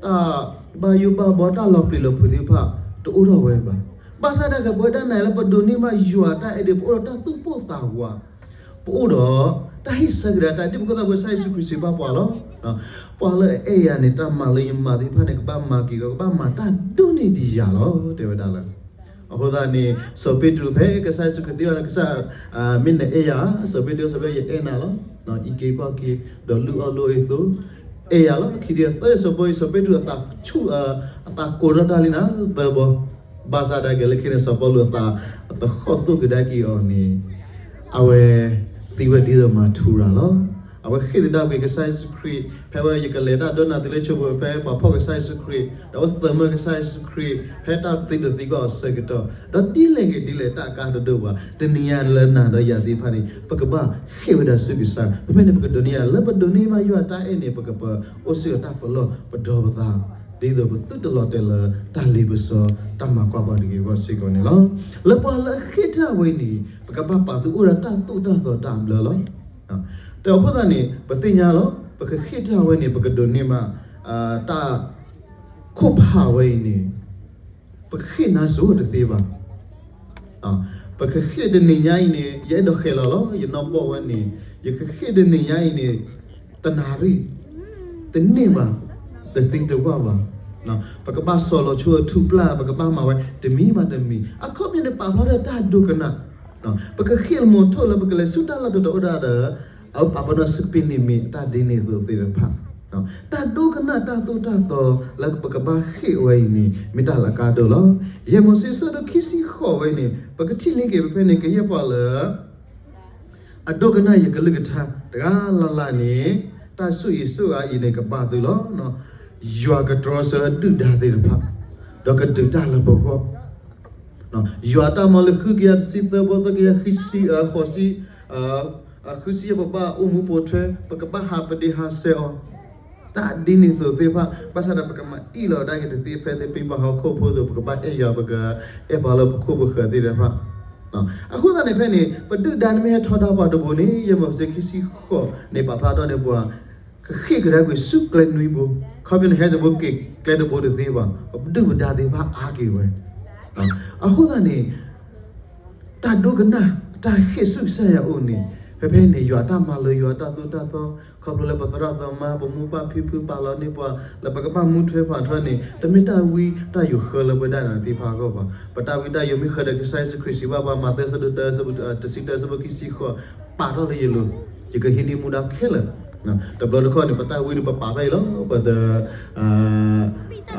တၢ်ဘၣ်ယိၣ်ဘၣ်ဘီ တၢ်လီၤပျံၤလီၤဖုးသ့ၣ်တဖၣ် တအိၣ်ထီၣ်ဝဲဘၣ်. ဘၣ်ဆၣ်ဒၣ်ကပဝဲဒၣ်နၤလၢပဒိးန့ၢ်ဘၣ်ယွၤတၢ်အဲၣ်ဒီး ပအိၣ်ဒီးတၢ်သူၣ်ပိၢ်သးဝး ပအိၣ်ဒီး တၢ်ဟ့ၣ်ဆၢကဒါတၢ် ဒ်ပကသးပကစၢ်ယ့ၣ်ၡူးခရံာ်စံးဘၣ်ပှၤလီၤ. ပှၤလၢအအဲၣ်ယၤန့ၣ် တၢ်မၤလၢယမၤသ့ၣ်တဖၣ်န့ၣ် ကဘၣ်မၤက့ၤကီး ကဘၣ်မၤတၢ်ဒိၣ်န့ၢ်ဒံးယၤလီၤ တဲဝဲဒၣ်လၢ. အဃိသတးန့ၣ် စီၤပ့းတရူးဖဲကစၢ်ယ့ၣ်ၡူးခရံာ်သံအီၤန့ၣ် ကစၢ် မ့ၢ်နအဲၣ်ယၤ စီၤပ့းတရူး စီၤပ့းတရူး ယအဲၣ်နၤလီၤ. အံးက့ၤကွၢ်က့ၤ ဒီးလုၢ်အီၣ်လုၢ်အီသ့ အဲၣ်ယၤလီၤ. ခံထံၣ်သၢ စီၤပ့းတရူး စီၤပ့းတရူးအသးဆူၣ် အသးကိးထီၣ်တၢ်လံနၤ သၢဘီ ဘၣ်ဆၣ်ဒၣ်ကလဲၤခဲန့ၣ် စီၤပီလူးအသးသဟီၣ်သိၣ်ကဒါက့ၤအီၤန့ၣ် အဝဲသံဝဲဒ်သိးမၤထူရၤလီၤ. အဝဲဃ့ၢ်သဒၣ်ကွံာ်ကစၢ်ယ့ၣ်ၡူးခရံာ် ဖဲဝဲယကလဲၤတၢ်ဒိကနၣ်သုလၢဆိပူၤ ဖဲပှၤဖီၣ်ကစၢ်ယ့ၣ်ၡူးခရံာ် ဒီးအဝဲသးမၢကစၢ်ယ့ၣ်ၡူးခရံာ် ဖဲတၢ်သံဒိးသံကွၢ်အီၤဆၢကတီၢ် ဒီးဒ်လဲၣ်ဂ့ၤဒ်လဲၣ်တၢ်အကါတဒိၣ်ဘၣ် တနံၤညါလၢနၤဒီးယၤသ့ၣ်တဖၣ်န့ၣ် ပကဘၣ်ဃ့ၢ်ဝဲဒၣ်ဆူကစၢ် ဖဲဖဲန့ၣ် ပကဒိးန့ၢ်ယၤ လၢပဒိးန့ၢ်ဘၣ်ယွၤတၢ်အဲၣ်န့ၣ် ပကပၢၤအိၣ်ဆူၣ်အတၢ်ပလီၢ်ပဒီပသး ဒ်သိးပသုတလီၤတဲာ်လၢတၢ်လ့ပစီ တၢ်မၤကွၢ်ပှၤတဂ့ၤအဂီၢ်စ့ၢ်ကီးန့ၣ်လီၤ. လၢပှၤလၢအဃ့ၢ်တၢ်ဝဲအံၤန့ၣ် ပကဘၣ်ပာ်သုအိၣ်ဒီးတၢ်သိၣ်တၢ်သီတၢ်ဘျၢလီၤ. တအဃိသတးန့ၣ် ပသ့ၣ်ညါလီၤ ပကဃ့ၢ်တၢ်ဝဲန့ၣ် ပကဒိးန့ၢ်ဘၣ် တၢ် ခိၣ်ဖးဝဲအံၤန့ၣ် ပကဃ့ၢ်နါစိၤတသ့ဘၣ်. ပကဃ့ၢ်တနံၤညါအံၤန့ၣ် ယအဲၣ်ဒိးဃဲၤလီၤလီၤ ယနီၢ်ဘီၣ်ဝဲန့ၣ်, ယကဃ့ၢ်တနံၤညါအံၤန့ၣ် တနၣ်ရံၣ်, တန့ၢ်ဘၣ်, တသ့တဝၣ်ဘၣ်. ပကဘၣ်စီၤလီၤဆိအထူၣ်ပျၢ် ပကဘၣ်မၤဝဲတမံၤဘၣ်တမံၤ အခီပညီန့ၣ် ပာ်ဖျါထီၣ်တၢ်ဒိကနၣ်. ပကဃ့ၢ်လၢမိၢ်ထိၣ်လၢပကလဲၤဆူတၢ်လီၢ်တတီၤအိၣ်ဒၣ်ဒီး အဝဲပာ်ပနီၣ်စပံးနံၤမ့ၢ်တၢ်ဒ်န့ၣ်အသိးသ့ၣ်တဖၣ် တၢ်ဒိကနၣ်တၢ်သိၣ်တၢ်သီလၢပကဘၣ်ဃ့ၢ်ဝဲအံၤန့ၣ် မ့ၢ်တၢ်လၢအကါဒိၣ်လီၤ. ယဲၢ်မိၤၡ့ဆၢဒိၣ်ခံဆံဃိးဝဲအံၤန့ၣ် ပကထံၣ်န့ၢ်က့ၤဖဲဖဲန့ၣ် ကယဲၢ်ပှၤလၢ အဒိကနၣ်ယကလုၢ်ကထါတဂၤလၢ်လၢ်န့ၣ် တၢ်ဆိၣ်ဂ့ၤဆိၣ်ဝါအံၤန့ၣ်ကဘၣ်သုလီၤ. ယွၤကတြီဆၢဒုၣ်ဒါသ့ၣ်တဖၣ် ဒီးကဒုးတၢ်လၢပဂီၢ် ယွၤတၢ်မၤလိာ်ဃုကယၤတဆံသၢဘီ သၢကယၤဃုဆံ ဃိးဆံ ဃုဆံယဲၢ် ပဘၣ်အိၣ်မူပိာ်ထွဲ ပကဘၣ်ဟးပဒ့ဟးစဲးအီၤ တၢ်ဒ်န့ၣ်သိးသ့ၣ်တဖၣ် ဘၣ်ဆၣ်ဒီးပကမၤအံၣ်လီၤဒၣ်က့ၤတသ့ဖဲသ့ၣ် ပပှၤဟီၣ်ခိၣ်ဖိသိး ပကဘၣ်အဲၣ်ယွၤ ပကအဲၣ်ပှၤလၢပခိၣ်ပဃၢၤသ့ၣ်တဖၣ်. အဃိသတးန့ၣ်ဖဲန့ၣ် ပဒုၣ်ဒါန့ၣ်မ့ၢ်ဟဲထီဒါပှၤတဘိန့ၣ် ယဲၢ်မိၤၡ့ခံဆံဃိးန့ၣ် ပာ်ဖျါထီၣ်န့ၢ်ပှၤ ကဃ့ၢ်ကဒါကွံာ်ဆူကျဲနွံဘိ ခီဖျိန့ၣ်ဟဲတဘိက့ၤကျဲတဘိတသ့ဘၣ် ပဒုၣ်ပဒါသ့ၣ်တဖၣ်အါက့ၤဝဲ. အဃိသတးန့ၣ် တၢ်ဒိကနၣ် တၢ်ဃ့ၢ်ဆူကစၢ်ယွၤအအိၣ်န့ၣ် ဖဲဖဲန့ၣ် ယွၤတၢ်မၤလိာ် ယွၤတၢ်သိၣ်တၢ်သီ ခီဖျိလၢပသရၣ်သမါ ပမိၢ်ပၢ်ဖံဖုပာ်လီၤန့ၢ်ပှၤ လၢပကဘၣ်မူထွဲဖးထီန့ၣ် တမ့ၢ်တၢ်ဝံတၢ်ယိးဃၢလၢပဝဲဒၣ်နၤသ့ၣ်တဖၣ်အဂီၢ်ဘၣ်. ပတၢ်ဝံတၢ်ယိးမ့ၢ်ဃၢဒီးကစၢ်ယ့ၣ်ၡူးခရံာ်စံးဘၣ်ပှၤ မးသဲဆၢဒိၣ်တၢ တဆံတၢ ဆၢဖိခံဆံဃိး ပာ်ထီၣ်လၢယလိၤ ယကဟံးန့ၢ်မူဒါခဲလၢာ်. တဘျီတခီၣ်န့ၣ် ပတၢ်ဝံန့ၣ် ပပာ်ဖဲအံၤလီၤ ပတ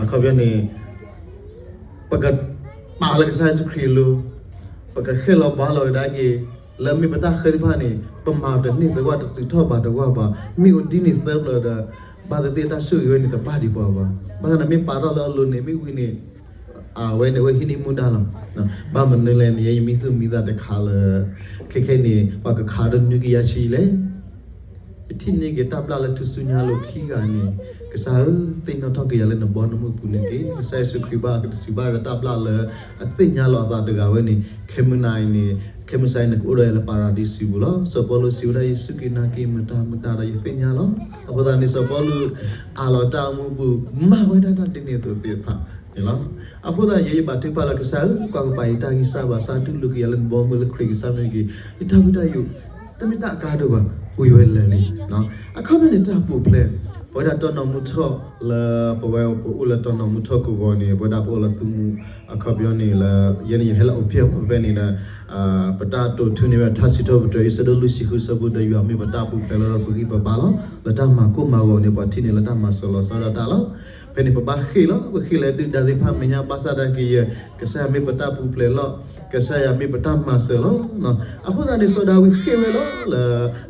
အခီပညီန့ၣ် ပကပာ်လၢကစၢ်ယ့ၣ်ၡူးခရံာ်အလိၤ, ပကဃ့ၢ်လီၤဘှါလီၤကဒါက့ၤ လၢမ့ၢ်ပတၢ်ဃၢသ့ၣ်တဖၣ်န့ၣ် ပမၤတန့ၢ်သဂၢၢ် တသုးထီၣ်ဘၣ်တဝၢ်ဘၣ်. မ့ၢ်အိၣ်ဒ်န့ၣ်သၢပျၢၤဒီး ဘၣ်သ့ၣ်သ့ၣ်တၢ်ဆိၣ်ဂ့ၤဝဲန့ၣ် တဘၣ်ဒံးပှၤဘၣ်. ဘၣ်ဆၣ်န့ၣ်မ့ၢ်ပာ်ထီၣ်လၢအလိၤန့ၣ် မ့ၢ်ဝံၤန့ၣ် အဝဲန့ၣ် အဝဲဟံးန့ၢ်မူဒါလီၤ. ဘၣ်မနုၤလဲၣ်န့ၣ် ယမံသူၣ်မံသးတခါလၢ ခဲခဲန့ၣ် ပှၤကခးဒီးနွံကယၤဆံလဲၣ် ယထံၣ်န့ၢ်က့ၤတၢ်ဘျၣ်လၢထူၣ်စုညါလိၤခံဂၤန့ၣ်, ကစၢ်ဧၢ, သ့ၣ်နီၣ်ထီၣ်က့ၤယၤလၢနဘီနမုၢ်ပူၤန့ၣ်တက့ၢ်. ကစၢ်ယ့ၣ်ၡူးခရံာ်ဘၣ်ကစံးဘၣ်ဒီးတၢ်ဘျၣ်လၢအသ့ၣ်ညါလီၤအသးတဂၤဝဲန့ၣ်, ခဲမုၢ်နၤအံၤန့ၣ်, ခဲမုၢ်ဆါအံၤန့ၣ် ကအိၣ်ဒီးယၤလၢပၤရဒံစူၤပူၤလီၤ. စီၤပီလူးစံးဝဲဒၣ် ယစူၢ်က့ၤနာ်က့ၤမတၤမတၤဒီးယသ့ၣ်ညါလီၤ. အဃိသတးန့ၣ် စီၤပီလူးအးလီၤတၢ်အိၣ်မူပူၤ မၤဝဲဒၣ်တၢ်ဒ်န့ၣ်အသိးသ့ၣ်တဖၣ်န့ၣ်လီၤ. အဃိသတး ယဲယဘၣ်ထုကဖၣ်လၢကစၢ်ဧၢ, ကွၢ်ကပၤယတၢ်ဂံၢ်စၢ်ဘါစၢ် တူၢ်လိာ်က့ၤယၤလၢနဘီမုၢ်လၢခရံာ်ကစၢ်မ့ၢ်ဂ့ၤ, ယတၢ်ဝံတၢ်ယိး တမ့ၢ်တၢ်အကါဒိၣ်ဘၣ်, ဝံၤဝဲလၢာ်လံ. အခီပညီန့ၣ် တၢ်ပူၤဖျဲး, ပဝဲဒၣ်တီနီၣ်မူထီၣ်လၢ ပဝဲပအိၣ်လၢတီနီၣ်မူထီၣ်ကဝီၤန့ၣ် ပဝဲဒၣ်ပအိၣ်လၢသုးမုၢ် အခီပညီန့ၣ်လၢ ယဲန့ၣ်ယဟဲလၢအိၣ်ဖျဲၣ်ဖဲန့ၣ်ဒီး ပတၢ်တိာ်ထူန့ၢ်ဝဲထါစံးထီၣ်ပတြၢၤ အဆၢဒိၣ်လွံၢ်ဆံဃုဆၢဖိဒီး ယွၤမ့ၢ်ပတၢ်ပူၤဖျဲးလီၤဒီးပဂံၢ်ပဘါလီၤ. လၢတၢ်မၤကိၢ်မၤဂီၤန့ၣ် ပှၤထံၣ်န့ၢ်လၢတၢ်မၤစၢၤလီၤဆီဒၣ်တၢ်လီၤ. ဖဲန့ၣ်ပဘၣ်ဃ့ၢ်လီၤ, ပဃ့ၢ်လၢဒုၣ်ဒါသ့ၣ်တဖၣ်မဲာ်ညါ ဘၣ်ဆၣ်ဒၣ်က့ၤယဲၢ်, ကစၢ်ယွၤမ့ၢ်ပတၢ်ပူၤဖျဲးလီၤ, ကစၢ်ယွၤမ့ၢ်ပတၢ်မၤစၢၤလီၤ. အဃိသတးန့ၣ် စီၤဒၤဝံးဃ့ၢ်ဝဲလီၤလၢ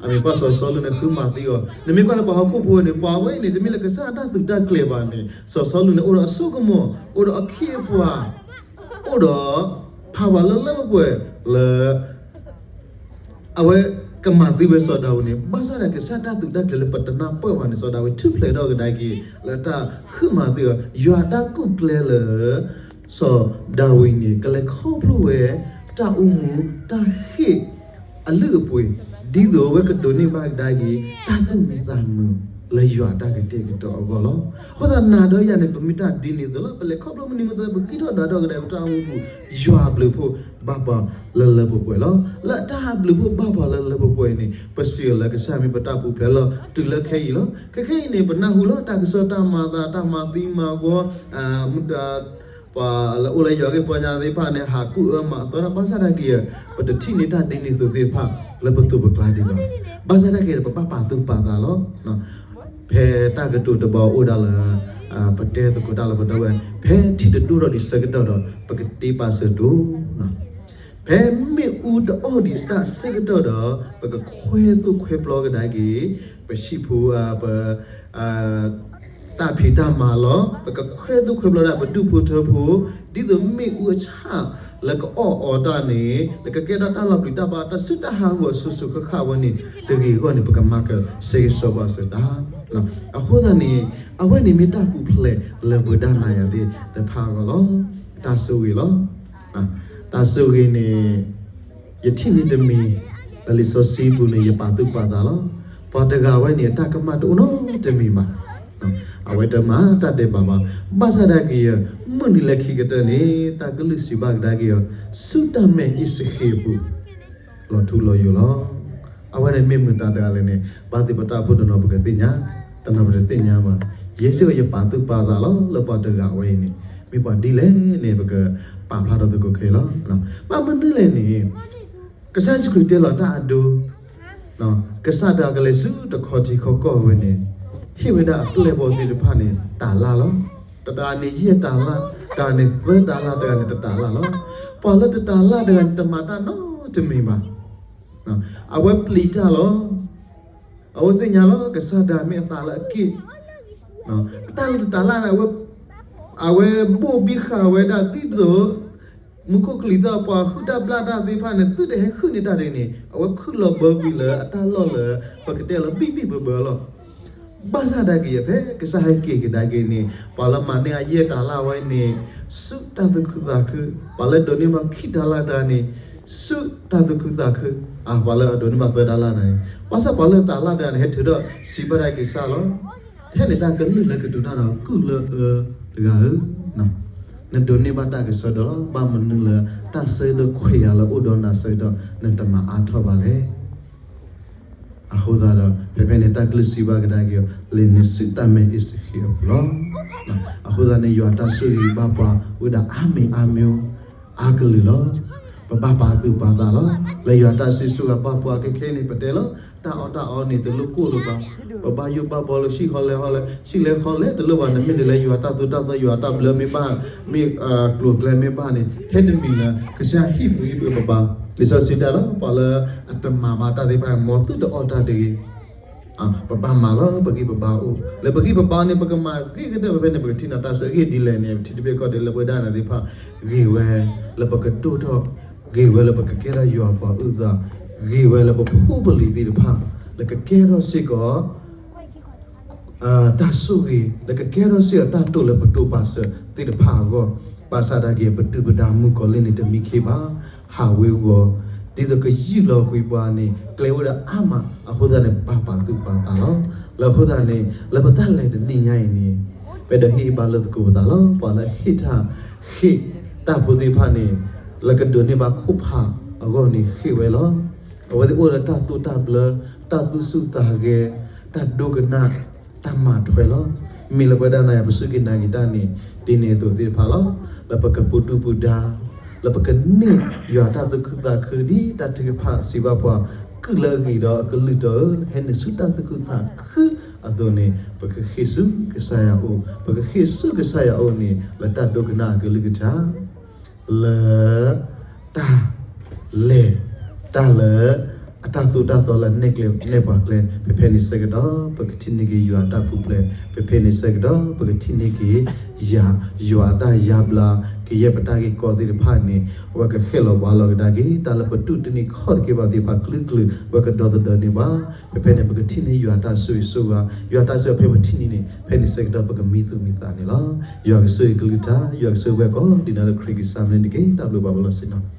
အမ့ၢ်ပှၤစီၤစီလူးန့ၣ် ဃုမၤသံအီၤ, နမ့ၢ်ကွၢ်လၢပှၤဟီၣ်ခိၣ်ဖိန့ၣ် ပှၤဝဲအံၤန့ၣ် တမ့ၢ်လၢကစၢ်အတၢ်သုးတၢ်ကျဲၤဘၣ်န့ၣ် စီၤစီလူးန့ၣ် အိၣ်ဒီးအစိကမီၤ, အိၣ်ဒီးအခ့အပှၤ, အိၣ်ဒီး ဖးဝဲလၢလၢပှဲၤပှဲၤလၢ အဝဲကမၤသံဝဲစီၤဒၤဝံးန့ၣ် ဘၣ်ဆၣ်ဒီး ကစၢ်တၢ်သုးတၢ်ကျဲၤလၢပတနၢ်ပၢၢ်ဘၣ်န့ၣ် စီၤဒၤဝံးထုးဖျဲးထီၣ်ကဒါက့ၤ လၢတၢ်ဃုမၤသံအီၤ, ယွၤတၢ်ကူၣ်ကျဲလၢ စီၤဒၤဝံးန့ၣ် ကလဲၤခီဖျိဝဲ တၢ်အိၣ်မူ တၢ်ဃ့ၢ် အလုၢ်အပှ့ၤ ဒ်သိးအဝဲကဒိးန့ၢ်ဘၣ်ကဒါက့ၤ တၢ်သူၣ်မံသးမုာ် လၢယွၤအတၢ်ကတဲာ်ကတီၤအဂီၢ်လီၤ. အဃိသတးနၤဒီးယၤန့ၣ် ပမ့ၢ်တၢ်ဒ်န့ၣ်အသိးလီၤ. ပလဲၤခီဖျိမုၢ်နံၤမုၢ်သီ ပဃ့ထီၣ်ဒၣ်ထီၣ်ကဒါက့ၤ ပတၢ်အိၣ်မူပူၤ ယွၤအဘျုးအဖှိၣ်ဘၣ်ပှၤလၢလၢပှဲၤပှဲၤလီၤ. လၢတၢ်ဘျုးဖှိၣ်ဘၣ်ပှၤလၢလၢပှဲၤပှဲၤန့ၣ် ပစံးအီၤလၢကစၢ်မ့ၢ်ပတၢ်ပူၤဖျဲးလီၤ တုၤလၢခဲအံၤလီၤ. ခဲခဲအံၤန့ၣ် ပနၢ်ဟူလီၤ တၢ်ကစီၣ်တၢ်မၤသး တၢ်မၤသံမၤဝီ ပှၤလၢအိၣ်လၢယွၤဂ့ၢ်ပီညါသ့ၣ်တဖၣ်န့ၣ် ဟးကူၣ်အၢမၤအသီတၢ် ဘၣ်ဆၣ်ဒၣ်က့ၤ ပတထံၣ်န့ၢ်တၢ်ဒ်န့ၣ်အသိးသ့ၣ်တဖၣ် လၢပသိးပကျါဒံးဘၣ်. ဘၣ်ဆၣ်ဒၣ်က့ၤ ပဘၣ်ပာ်သူၣ်ပာ်သးလီၤ. ဖဲတၢ်ကတိၤတဘီအိၣ်ဒၣ်လၢ ပတဲသကိးတၢ်လၢပဒီပုၢ်ဝဲၢ် ဖဲထံတဒိၣ်ထီၣ်ဒံးဆၢကတီၢ်ဒီး ပကတ့ပာ်စၢၤဒိၣ် ဖဲမ့ၣ်အူတအီၣ်ဒံးတၢ်ဆၢကတီၢ်ဒီး ပကခွဲသိၣ်ခွဲပျီကဒါက့ၤ ပဟံၣ်ဖိ ပ တၢ်ဖံးတၢ်မၤလီၤ. ပကခွဲသိၣ်ခွဲပျီဒၣ်ပဒူၣ်ဖိထၢဖိ ဒ်သိးမ့ၣ်အူအဆၣ်လၢကအီၣ်အီၤတၢ်န့ၣ် လၢကကဲထီၣ်တၢ်လီၤပျံၤတၢ်ဘါ တၢ်ဆူၣ်တၢ်ဟးဂီၤအစိၤစိၤဃၣ်ဃၣ်ဝဲန့ၣ် တဂ့ၤအဂီၢ်န့ၣ် ပကမၤကဆှဲကဆှီပှၤစၢၤတၢ်. အဃိသတးန့ၣ် အဝဲန့ၣ်မ့ၢ်တၢ်ပူၤဖျဲးလၢပဝဲဒၣ်နၤယၤသ့ၣ်တဖၣ်အဂီၢ်လီၤ. တၢ်ဆိၣ်ဂ့ၤလီၤ. တၢ်ဆိၣ်ဂ့ၤန့ၣ် ယထံၣ်န့ၢ်တမံၤ လၢလံာ်စီဆှံပူၤန့ၣ် ယပာ်သူၣ်ပာ်သးလီၤ. ပှၤတဂၤဝဲန့ၣ် တၢ်ကမၣ်တအိၣ်နီတမံၤဘၣ်. အဝဲတမၤတၢ်ဒဲးဘးဘၣ်. ဘၣ်ဆၣ်ဒၣ်က့ၤယဲ, မုၢ်နံၤလၢခံကတၢၢ်န့ၣ် တၢ်ကလုၢ်စံးဘၣ်ကဒါက့ၤအီၤ, ဆူတၢ်မဲာ်အ့ၣ်စဃံးအပူၤ လီၤထူလီၤယိာ်လီၤ. အဝဲန့ၣ်မ့ၢ်မတၤတဂၤလဲၣ်န့ၣ် ဘၣ်သ့ၣ်ပတၢ်အိၣ်ဖှိၣ်တနီၤပကသ့ၣ်ညါ, တနီၤပတသ့ၣ်ညါဘၣ်. ယဲစ့ၢ်ကီးယပာ်သူၣ်ပာ်သးလီၤ လၢပှၤတဂၤဝဲအံၤန့ၣ် မ့ၢ်ပှၤဒ်လဲၣ်န့ၣ် ပကပာ်ဖျါထီၣ်သကိးခဲအံၤလီၤ. ဘၣ်မနုၤလဲၣ်န့ၣ် ကစၢ်ယ့ၣ်ၡူးခရံာ်တဲလီၤတၢ်အဒိ ကစၢ်ဒၣ်ကလဲၤဆူတခီထံခီကီၢ်ဝဲန့ၣ် ဟ့ၣ်ဝဲဒၣ်အပျဲၢ်ဘီသ့ၣ်တဖၣ်န့ၣ် တၤလၣ်လီၤ. တဂၤန့ၣ်ယဲၢ်တၤလၣ်, တဂၤန့ၣ်သၢတၤလၣ်, တဂၤန့ၣ်တတၤလၣ်လီၤ. ပှၤလၢတတၤလၣ်တဂၤန့ၣ် တမၤတၢ်နီတမံၤဘၣ်. အဝဲပျံၤတၢ်လီၤ. အဝဲသ့ၣ်ညါလီၤ ကစၢ်ဒၣ်မ့ၢ်အသးလၢအက့ၢ်. အတၢ်လၢတတၤလၣ်န့ၣ် အဝဲဘိၣ်ဘံဃာ်ဝဲဒၣ်ဒ်သိး မူခိၣ်ကလံၤသီၣ် ပှၤဟုၣ်တၢ်ဘျၣ်တၢ်သ့ၣ်တဖၣ်န့ၣ် သုတဟဲဟုၣ်န့ၢ်တၢ်ဒ်န့ၣ် အဝဲခုၣ်လီၤဘၢကွံာ်လၢအတၢ်လီၢ်လၢ ပကတဲလၢဘံၣ်ဘံၣ်ဘၢဘၢလီၤ. ဘၣ်ဆၣ်ဒၣ်က့ၤယဲဖဲ ကစၢ်ဟဲက့ၤကဒါက့ၤန့ၣ် ပှၤလၢမၤန့ၢ်အယဲၢ်တၤလၣ်ဝဲန့ၣ် ဆူတၢ်သူၣ်ခုသးခု, ပှၤလၢဒိးန့ၢ်ဘၣ်ခံတၤလၣ်တဂၤန့ၣ် ဆူတၢ်သူၣ်ခုသးခု, ပှၤလၢအဒိးန့ၢ်ဘၣ်သၢတၤလၣ်တဂၤန့ၣ် ဘၣ်ဆၣ်ပှၤလၢတၤလၣ်တဂၤန့ၣ် ဟဲထုးထီၣ်စံးဘၣ်ဒၣ်က့ၤကစၢ်လီၤ. ဖဲန့ၣ်တၢ်ကလုၢ်လၢကတိၤတၢ်ဒီး ကုၢ်လၢအၢတဂၤဧၢ, နဒိးန့ၢ်ဘၣ်တၢ်ကစီဒီလီၤ. ဘၣ်မနုၤလၢ တၢ်ဆၢကတီၢ်ခွဲးယာ်လၢအိၣ်ဒီးနၤဆၢကတီၢ် နတမၤအါထီၣ်ဘၣ်လဲၣ်. အဃိသတးဒီး ဖဲဖဲန့ၣ်တၢ်ကလုၢ်စံးဘၣ်ကဒါက့ၤအီၤ လဲၤနုာ်ဆူတၢ်မဲာ်အ့ၣ်စဃံးအပူၤလီၤ. အဃိသတးန့ၣ် ယွၤတၢ်ဆိၣ်ဂ့ၤဘၣ်ပှၤဝဲဒၣ်အါမံၤအါမံၤ အါကလုာ်လီၤ. ပဘၣ်ပာ်သူၣ်ပာ်သးလီၤ. လၢယွၤတၢ်စံၣ်စိၤဂၤဘၣ်ပှၤခဲခဲအံၤန့ၣ် ပတဲလီၤ တၢ်အီၣ်တၢ်အီန့ၣ် တလိၣ်ကိၢ်လၢၤဘၣ်. ပဘၣ်ယိၣ်ဘၣ်ဘီလၢဟံၣ်ဃီလဲၤဃီလဲၤ, ဟံၣ်လဲၤဃီလဲၤတလိၣ်ဘၣ်. နမ့ၢ်ဒ်လဲၣ် ယွၤတၢ်သိၣ်တၢ်သီ ယွၤတၢ်ဘျၢမ့ၢ်ဘၣ်, မ့ၢ်ကျိၤကျဲမ့ၢ်ဘၣ်န့ၣ် ထဲတမံၤလၢ ကစၢ်ဟံၣ်ပူၤဟံၣ်ပူၤပဘါ. လံာ်စီဆှံတဲလီၤ ပှၤလၢအတမၤဘၣ်တၢ်သ့ၣ်တဖၣ် မ်သုတအီၣ်တၢ်တဂ့ၤ. ပဘၣ်မၤလၢပဂံၢ်ပဘါအိၣ်, လၢပဂံၢ်ပဘါန့ၣ် ပကမၤဂ့ၤကတၢၢ် ဖဲဖဲန့ၣ် ပကထံၣ်န့ၢ်တၢ်ဆၢဂ့ၢ်ဒ်လဲၣ်န့ၣ် ပထံၣ်တဘ့ၣ်ကီၢ်ဒဲးလၢပဝဲဒၣ်န့ၣ်သ့ၣ်တဖၣ် ဂ့ၤဝဲလၢပကဒိၣ်ထီၣ်, ဂ့ၤဝဲလၢပကကဲထီၣ်ယွၤပှၤအုၣ်သး, ဂ့ၤဝဲလၢပဖိပလံၤသ့ၣ်တဖၣ် လၢကကဲထီၣ်စ့ၢ်ကီး တၢ်ဆိၣ်ဂ့ၤ လၢကကဲထီၣ်စ့ၢ်ကီးတၢ်တိာ်လၢပတိာ်ပာ်စၢၤသ့ၣ်တဖၣ်အဂီၢ်, ဘၣ်ဆၣ်ဒၣ်က့ၤ ပဒုၣ်ပဒါမုၣ်ကီၤလံၢ်န့ၣ် တမံခ့ဘၣ်, ဟးဝ့ၤဝီၤ, ဒ်သိးကယုၢ်လီၤကွံာ်ပှၤန့ၣ် ကျဲအိၣ်ဝဲဒၣ်အါမး, အဃိသတးန့ၣ် ပဘၣ်ပာ်သူၣ်ပာ်သးလီၤ. လၢအဃိသတးန့ၣ် လၢပတၢ်လဲၤတနံၣ်ညါအံၤန့ၣ် ပအဲၣ်ဒိးဟ့ၣ်ဘါလိာ်သကိးပသးလီၤ. ပှၤလၢအဟ့ၣ်တၢ်ဃ့ၢ်တၢ်ဖိသ့ၣ်တဖၣ်န့ၣ် လၢကဒိးန့ၢ်ဘၣ်ခိၣ်ဖးအဂီၢ်န့ၣ်ဃ့ၢ်ဝဲလီၤ. အဝဲသ့ၣ်အိၣ်ဒီးတၢ်သိၣ်တၢ်ဘျၢ, တၢ်သူၣ်ဆူၣ်သးဂဲၤ, တၢ်ဒိကနၣ်, တၢ်မၤထွဲလီၤ. မ့ၢ်လၢပဝဲဒၣ်နၤယၤပစူၢ်က့ၤနာ်က့ၤတၢ်န့ၣ် ဒ်န့ၣ်အသိးသ့ၣ်တဖၣ်လီၤ. လၢပကပူၤဒုၣ်ပူၤဒါ, လၢပကန့ၢ်ယွၤတၢ်သူၣ်ခုသးခု ဒ်တၢ်ထုကဖၣ်စံးဘၣ်ပှၤ, ကုၢ်လၢအဂ့ၤဒီးအကလုၢ်တီဧၢ, ဟဲနုာ်ဆူတၢ်သူၣ်ခုသးခုအသိးန့ၣ် ပကဃ့ၢ်ဆူကစၢ်ယွၤအအိၣ်, ပကဃ့ၢ်ဆူကစၢ်ယွၤအအိၣ်န့ၣ် လၢတၢ်ဒိကနၣ်အကလုၢ်ကထါ လၢ တၢ် လဲၤ တၢ်လၢ အတၢ်သိၣ်တၢ်သီလၢနဲၣ်ကျဲနဲၣ်ပှၤကျဲ ဖဲဖဲန့ၣ်ဆၢကတီၢ် ပကထံၣ်န့ၢ်က့ၤယွၤအတၢ်ပူၤဖျဲး, ဖဲဖဲန့ၣ်ဆၢကတီၢ် ပကထံၣ်န့ၢ်က့ၤ ယွၤ ယွၤအတၢ်ယါဘျါ ကယဲၢ်ပတၢ်ဂ့ၢ်ကီသ့ၣ်တဖၣ်န့ၣ် အဝဲကဃဲၣ်လီၤပှၤလီၤကဒါက့ၤ တၢ်လၢပတူၢ်တန့ၢ်ခီၣ်တက့ၢ်ဘၣ်သ့ၣ်တဖၣ် ကလုာ်ကလုာ် အဝဲကဒီသဒၢန့ၢ်ပှၤ ဖဲဖဲန့ၣ် ပကထံၣ်န့ၢ်ယွၤတၢ်ဆိၣ်ဂ့ၤဆိၣ်ဝါ, ယွၤတၢ်ဆိၣ်ဂ့ၤဖဲပထံၣ်န့ၢ်န့ၣ် ဖဲန့ၣ်ဆၢကတီၢ် ပကမံသူၣ်မံသးန့ၣ်လီၤ. ယွၤကဆိၣ်ဂ့ၤကလုၢ်ကထါ, ယွၤကဆိၣ်ဂ့ၤဝဲကိးဂၤဒဲး လၢခရံာ်ကစၢ်မံၤတက့ၢ်. တၢ်ဘျုးဘၣ်ပလီၢ်ဆ့ၣ်နီၤ.